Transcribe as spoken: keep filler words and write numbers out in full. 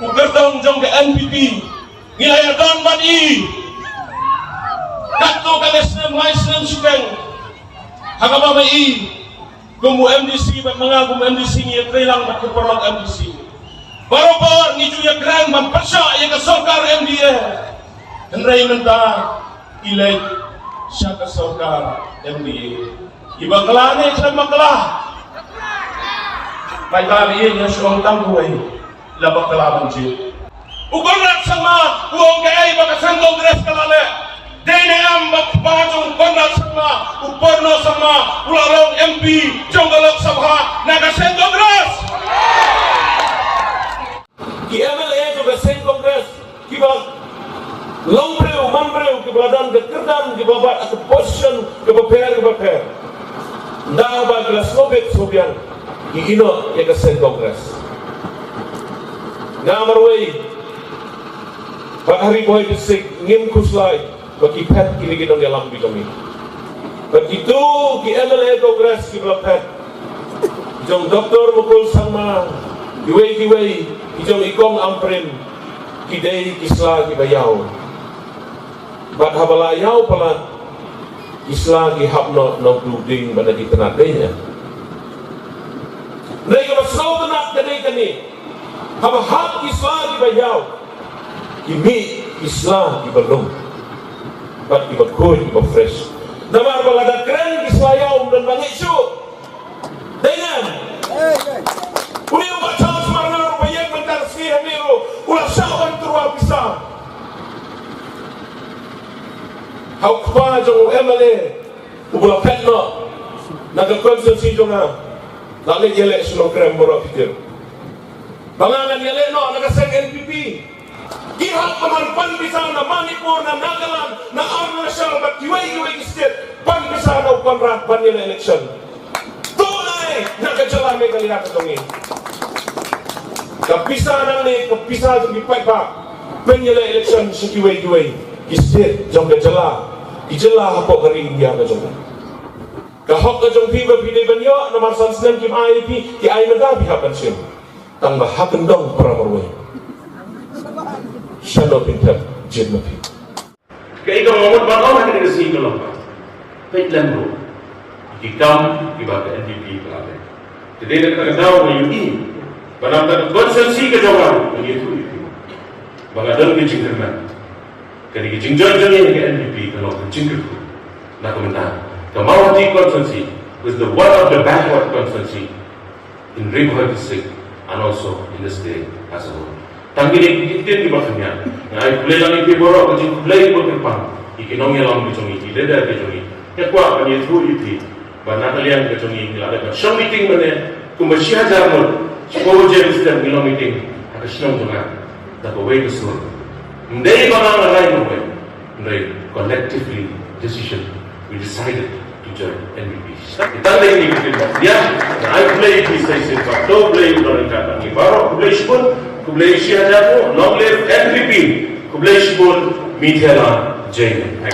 U kyrtong jong ka N P P ngi la ïa don ban i. Katto katne snem lai snem shiteng ha kaba ma i kum u M D C bad ma nga kum u M D C ngi ïa trei lang bad ka paralok M D C. Baroh por ngi ju ïa kren ban pyrshah ïa ka sorkar M D A. Hynrei mynta i leit sha ka sorkar M D A. I bakla ne i khlem bakla? Paidbah ïa, ïa shu ong tang kawei, la bakla ban jied. U Conrad Sangma u ong kaei ba ka seng Congress ka la leh? Dei ne em ba u kpa jong u Conrad Sangma, u Porno Sangma, u la long M P jong ka Lok Sabha na ka seng Congress? Ki M L A jong ka seng Congress kiba long briew man briew, kiba la don ka kyrdan kiba bat ha ka position kiba pher kiba pher, nda ba ki la sngewbit sngewbiang ki ïehnoh ïa ka seng Congress. Nga marwei bad ha Ri Bhoi District ngim khuslai ba ki phet kine ki nongïalam ki jong ngi. Bad kito ki M L A Congress kiba la phet, jong Doctor Mukul Sangma, kiwei kiwei, ki jong i Kong Ampareen, ki dei ki sla kiba ïaw. Bad haba la ïaw palat, ki sla ki hap noh na u ding bad na ki tnat, dei ne? Dei kaba sngewtynnat ka dei kane. Haba hap ki sla kiba ïaw, ki mih ki sla kiba lum bad kiba khuid kiba fresh. Namar ba lada kren ki sla ïaw ym don ba ngeit shuh. Dei ne em? Une u Bah Charles Marngar uba ïeng mynta ka sngi hangne ruh u la shah ban tyrwa pisa ha u kpa jong u M L A uba la phet noh na ka constituency jong nga. La leit ïaleh sha Nongkrem baroh phi tip. Ba nga ngan ïaleh noh na ka seng N P P. Ki hap ban pan pisa na Manipur, na Nagaland, na Arunachal bad kiwei kiwei ki state, pan pisa na u Conrad ban ïaleh election. To nai na ka jylla Meghalaya ka jong ngi. Ka pisa nangne ka pisa jong ki paidbah ban ïaleh election sha kiwei kiwei ki state jong ka jylla, ki jylla hapoh ka ri India ka jong ngi. Ka hok ka jong phi ba phi dei ban ïoh, namar san snem kim ai ïa phi, ki ai mynta phi hap ban shim. Tang ba ha kyndong para marwei, shano phin thep jied ma phi. Kaei kaba mut ban ong ha kane ka sngi ka long ba peit lem ruh ki kam kiba ka N P P ka la leh. Te dei na kata ka daw nga ïohi ba na kata ka constituency ka jong nga, nga ïathuh ïa phi ba nga don ka jingkyrmen. Ka dei ka jingjoin jong ngi ha ka N P P ka long ka jingkyrkhu. Na ka bynta ka Mawhati constituency was the one of the backward constituency in Ri Bhoi district and also in the state as a whole. Tang kine ki ktien kiba khyndiat. Nga ai khublei lang ïa phi baroh, ka jingkhublei kaba kyrpang ïa ki nongïalam ki jong ngi, ki leader ki jong ngi. Nga kwah ban ïathuh ïa phi ba na ka liang ka jong ngi ngi la dep ban shong meeting mynne kumba shi hajar ngut, shiphew baje mynstep ngi long meeting ha ka shnong jong nga da kawei ka sur. Ym dei ba nga nga rai marwei, hynrei collectively decision we decided to join N P P. Tang dei kine ki ktien ba khyndiat. Nga ai khublei ïa phi sa shisien, to Blei un don ryngkat bad ngi baroh. Khublei shibun, khublei shi hajar nguh, long live N P P. Khublei shibun, Meitei la, jai hind.